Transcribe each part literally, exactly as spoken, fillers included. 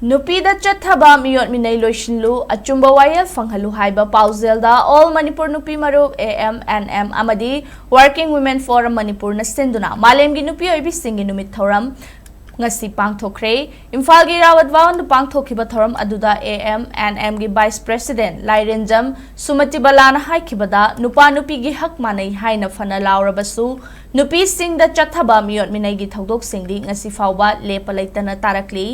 ꯅꯨꯄꯤꯗ ꯆꯠꯊꯕ ꯃꯤꯑꯣꯠ ꯃꯤꯅꯩ ꯂꯣꯏꯁꯤꯜꯂꯨ, ꯑꯆꯨꯝꯕ ꯋꯥꯌꯦꯜ ꯐꯪꯍꯜꯂꯨ ꯍꯥꯏꯕ ꯄꯥꯎꯖꯦꯜꯗ All Manipur ꯅꯨꯄꯤ ꯃꯔꯨꯞ, A M N M, ꯑꯃꯗꯤ Working Women Forum ꯃꯅꯤꯄꯨꯔꯅ ꯁꯤꯟꯗꯨꯅ ꯃꯥꯂꯦꯝꯒꯤ ꯅꯨꯄꯤ ꯑꯣꯏꯕꯤꯁꯤꯡꯒꯤ ꯅꯨꯃꯤꯠ ꯊꯧꯔꯝ ꯉꯁꯤ ꯄꯥꯡꯊꯣꯛꯈ꯭ꯔꯦ꯫ ꯏꯝꯐꯥꯜꯒꯤ ꯏꯔꯥꯕꯠ ꯚꯋꯟꯗ ꯄꯥꯡꯊꯣꯛꯈꯤꯕ ꯊꯧꯔꯝ ꯑꯗꯨꯗ A M N M ꯒꯤ Vice President ꯂꯥꯏꯔꯦꯟꯖꯝ ꯁꯨꯃꯇꯤꯕꯂꯥꯅ ꯍꯥꯏꯈꯤꯕꯗ, ꯅꯨꯄꯥ ꯅꯨꯄꯤꯒꯤ ꯍꯛ ꯃꯥꯟꯅꯩ ꯍꯥꯏꯅ ꯐꯅ ꯂꯥꯎꯔꯕꯁꯨ, ꯅꯨꯄꯤꯁꯤꯡꯗ ꯆꯠꯊꯕ ꯃꯤꯑꯣꯠ ꯃꯤꯅꯩꯒꯤ ꯊꯧꯗꯣꯛꯁꯤꯡꯗꯤ ꯉꯁꯤ ꯐꯥꯎꯕ ꯂꯦꯞꯄ ꯂꯩꯇꯅ ꯇꯥꯔꯛꯂꯤ꯫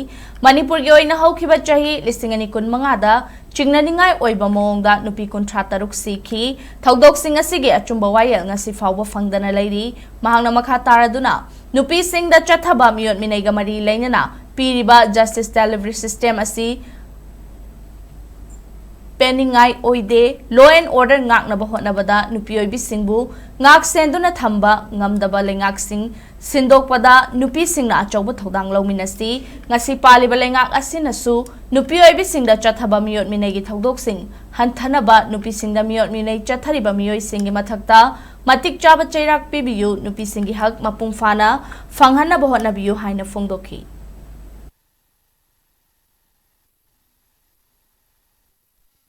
ꯃꯅꯤꯄꯨꯔꯒꯤ ꯑꯣꯏꯅ ꯍꯧꯈꯤꯕ ꯆꯍꯤ ꯂꯤꯁꯤꯡ ꯑꯅꯤ ꯀꯨꯟꯃꯉꯥꯗ ꯆꯤꯡꯅꯅꯤꯡꯉꯥꯏ ꯑꯣꯏꯕ ꯃꯑꯣꯡꯗ ꯅꯨꯄꯤ ꯀꯨꯟꯊ꯭ꯔꯥ ꯇꯔꯨꯛ ꯁꯤꯈꯤ꯫ ꯊꯧꯗꯣꯛꯁꯤꯡ ꯑꯁꯤꯒꯤ ꯑꯆꯨꯝꯕ ꯋꯥꯌꯦꯜ ꯉꯁꯤ ꯐꯥꯎꯕ ꯐꯪꯗꯅ ꯂꯩꯔꯤ꯫ ꯃꯍꯥꯛꯅ ꯃꯈꯥ ꯇꯥꯔꯗꯨꯅ, ꯅꯨꯄꯤꯁꯤꯡꯗ ꯆꯠꯊꯕ ꯃꯤꯑꯣꯠ ꯃꯤꯅꯩꯒ ꯃꯔꯤ ꯂꯩꯅꯅ ꯄꯤꯔꯤꯕ justice delivery system ꯑꯁꯤ ꯄꯦꯟꯅꯤꯡꯉꯥꯏ ꯑꯣꯏꯗꯦ꯫ Law and order ꯉꯥꯛꯅꯕ ꯍꯣꯠꯅꯕꯗ ꯅꯨꯄꯤ ꯑꯣꯏꯕꯤꯁꯤꯡꯕꯨ ꯉꯥꯛ ꯁꯦꯟꯗꯨꯅ ꯊꯝꯕ ꯉꯝꯗꯕ ꯂꯩꯉꯥꯛꯁꯤꯡ ꯁꯤꯟꯗꯣꯛꯄꯗ ꯅꯨꯄꯤꯁꯤꯡꯅ ꯑꯆꯧꯕ ꯊꯧꯗꯥꯡ ꯂꯧꯃꯤꯟꯅꯁꯤ꯫ ꯉꯁꯤ ꯄꯥꯜꯂꯤꯕ ꯂꯩꯉꯥꯛ ꯑꯁꯤꯅꯁꯨ ꯅꯨꯄꯤ ꯑꯣꯏꯕꯤꯁꯤꯡꯗ ꯆꯠꯊꯕ ꯃꯤꯑꯣꯠ ꯃꯤꯅꯩꯒꯤ ꯊꯧꯗꯣꯛꯁꯤꯡ ꯍꯟꯊꯅꯕ, ꯅꯨꯄꯤꯁꯤꯡꯗ ꯃꯤꯑꯣꯠ ꯃꯤꯅꯩ ꯆꯠꯊꯔꯤꯕ ꯃꯤꯑꯣꯏꯁꯤꯡꯒꯤ ꯃꯊꯛꯇ ꯃꯇꯤꯛ ꯆꯥꯕ ꯆꯩꯔꯥꯛ ꯄꯤꯕꯤꯌꯨ, ꯅꯨꯄꯤꯁꯤꯡꯒꯤ ꯍꯛ ꯃꯄꯨꯡ ꯐꯥꯅ ꯐꯪꯍꯟꯅꯕ ꯍꯣꯠꯅꯕꯤꯌꯨ ꯍꯥꯏꯅ ꯐꯣꯡꯗꯣꯛꯈꯤ꯫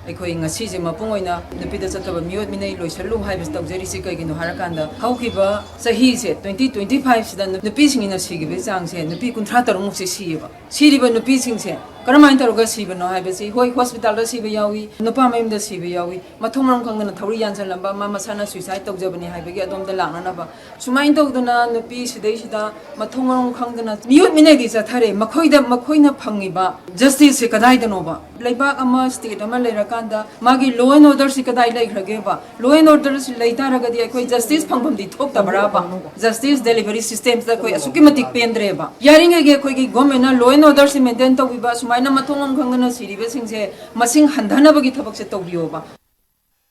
ꯑꯩꯈꯣꯏ ꯉꯁꯤꯁꯦ ꯃꯄꯨꯡ ꯑꯣꯏꯅ ꯅꯨꯄꯤꯗ ꯆꯠꯇꯕ ꯃꯤꯑꯣꯠ ꯃꯤꯅꯩ ꯂꯣꯏꯁꯜꯂꯨ ꯍꯥꯏꯕꯁꯤ ꯇꯧꯖꯔꯤꯁꯤ ꯀꯩꯒꯤꯅꯣ ꯍꯥꯏꯔꯀꯥꯟꯗ, ꯍꯧꯈꯤꯕ ꯆꯍꯤꯁꯦ, twenty twenty five ꯁꯤꯗ ꯅꯨ-, ꯅꯨꯄꯤꯁꯤꯡꯒꯤꯅ ꯁꯤꯈꯤꯕꯒꯤ ꯆꯥꯡꯁꯦ ꯅꯨꯄꯤ ꯀꯨꯟꯊ꯭ꯔꯥ ꯇꯔꯨꯛꯃꯨꯛꯁꯦ ꯁꯤꯌꯦꯕ꯫ ꯁꯤꯔꯤꯕ ꯅꯨꯄꯤꯁꯤꯡꯁꯦ ꯀꯔꯝꯍꯥꯏꯅ ꯇꯧꯔꯒ ꯁꯤꯕꯅꯣ ꯍꯥꯏꯕꯁꯤ, ꯍꯣꯏ, ꯍꯣꯁꯄꯤꯇꯥꯜꯗ ꯁꯤꯕ ꯌꯥꯎꯏ, ꯅꯨꯄꯥ ꯃꯌꯨꯝꯗ ꯁꯤꯕ ꯌꯥꯎꯏ, ꯃꯊꯣꯡ ꯃꯔꯝ ꯈꯪꯗꯅ ꯊꯧꯔꯤ ꯌꯥꯟꯁꯤꯜꯂꯝꯕ, ꯃꯥ ꯃꯁꯥꯅ suicide ꯇꯧꯖꯕꯅꯤ ꯍꯥꯏꯕꯒꯤ ꯑꯗꯣꯝꯗ ꯂꯥꯛꯅꯅꯕ ꯁꯨꯃꯥꯏꯅ ꯇꯧꯗꯅ ꯅꯨꯄꯤ ꯁꯤꯗꯩꯁꯤꯗ ꯃꯊꯣꯡ ꯃꯔꯝ ꯈꯪꯗꯅ ꯃꯤꯑꯣꯠ ꯃꯤꯅꯩꯗꯤ ꯆꯠꯊꯔꯦ꯫ ꯃꯈꯣꯏꯗ, ꯃꯈꯣꯏꯅ ꯐꯪꯉꯤꯕ justice ꯁꯦ ꯀꯗꯥꯏꯗꯅꯣꯕ? ꯂꯩꯕꯥꯛ ꯑꯃ, state ꯑꯃ ꯂꯩꯔꯀꯥꯟꯗ ꯃꯥꯒꯤ law and order ꯁꯤ ꯀꯗꯥꯏ ꯂꯩꯈ꯭ꯔꯒꯦꯕ? Law and order ꯁꯤ ꯂꯩ ꯇꯥꯔꯒꯗꯤ ꯑꯩꯈꯣꯏ justice ꯐꯪꯐꯝꯗꯤ ꯊꯣꯛꯇꯕ꯭ꯔꯥꯕ? Justice delivery system ꯁꯤꯗ ꯑꯩꯈꯣꯏ ꯑꯁꯨꯛꯀꯤ ꯃꯇꯤꯛ ꯄꯦꯟꯗ꯭ꯔꯦꯕ꯫ ꯌꯥꯔꯤꯉꯩꯒꯤ ꯑꯩꯈꯣꯏꯒꯤ government ꯅ law and order ꯁꯤ maintain ꯇꯧꯕꯤꯕ, ꯁꯨꯃꯥꯏꯅ ꯃꯊꯣꯡ ꯃꯔꯝ ꯈꯪꯗꯅ ꯁꯤꯔꯤꯕꯁꯤꯡꯁꯦ ꯃꯁꯤꯡ ꯍꯟꯊꯅꯕꯒꯤ ꯊꯕꯛꯁꯦ ꯇꯧꯕꯤꯌꯣꯕ꯫